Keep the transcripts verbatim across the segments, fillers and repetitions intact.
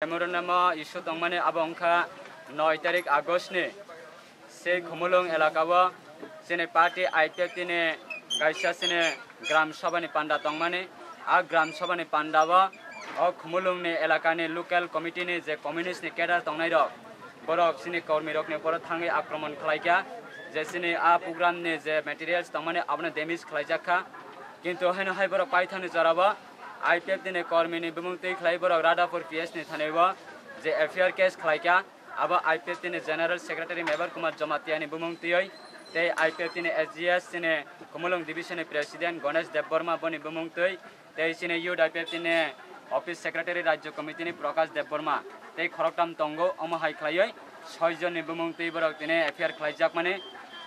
Memorandum o issue tongmani abo wngkha noi tarik August ni sei Khumulwng elaka o chini party I P F T ni kaisa chini Gram Sabha ni panda tongmani. A Gram Sabha ni panda o, o Khumulwng ni elaka ni local committee ni je communist ni cadre tongnai rok, borok chini kormi rok ni upor o thangwi akromon khlai kha, je chini a program ni je materials tongmani abono damage khlai jak kha. Kintu haino hai borok paithak ni jora o I P F T ni kormi ni bumung twi khlai borok Radhapur P S ni thani o je F I R case khlai kha. Abo I P F T ni General Secretary Mebar Kumar Jamatia ni bumung twiwi tei I P F T ni S G S chini Khumulwng Division ni President Ganesh Debbarma boni bumung twi tei chini Youth I P F T ni Office Secretary Rajya Committee ni Prakash Debbarma tei khoroktham tongo. Omo hai khlaiwi soi jon ni bumung twi borok tini F I R khlaijakmani.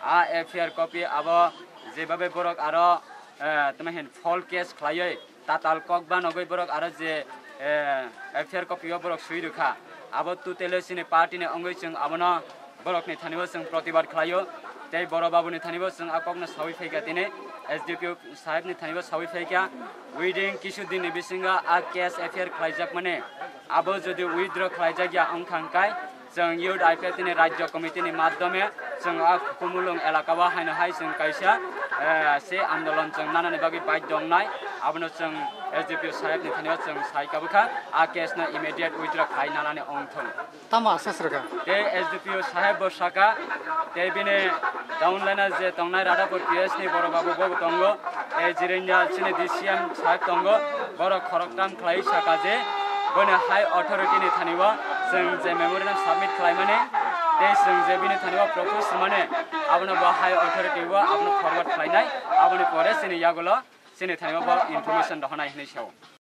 A F I R copy abo jebabe borok aro, eh, tamo hin false case khlaiwi tatal kok banogwi borok aro je, eh, F I R copy o borok swi rwkha. Abo totally chini party ni wngwi chwng abono borok ni thani o chwng protibad khlaio. Tei boro babu ni thani o chwng a kok no sawi phaikha tini S D P O saheb ni thani o sawi phaikha. Within kisu din ni bisingo a case F I R khlaijakmani abo jodi withdraw khlaijak ya wngkha hwnkhe, chwng Youth I P F T ni Rajya Committee ni madhyome chwng a Khumulwng elaka o haino hai chwng kaisa, eh, se andolon chwng nanani bagwi baidhyo wngnai. Abono chwng S D P O saheb ni thani o chwng sai kabukha, a case no immediate withdraw khai nanani wngthung. Tamo asa srwkha? Tei S D P O saheb bo saka, tei bini downline o je tongnai Radhapur P S ni borok babu bo tongo, tei Jirenya chini D C M saheb tongo, borok khoroktham khlai saka je boni high authority ni thani o chwng je memorandum submit khlaimani tei chwng je bini thani o propose mani abono bo high authority o abono forward khlainai, aboni pore chini yagulo chini thani o bo information rohornai hinwi sao.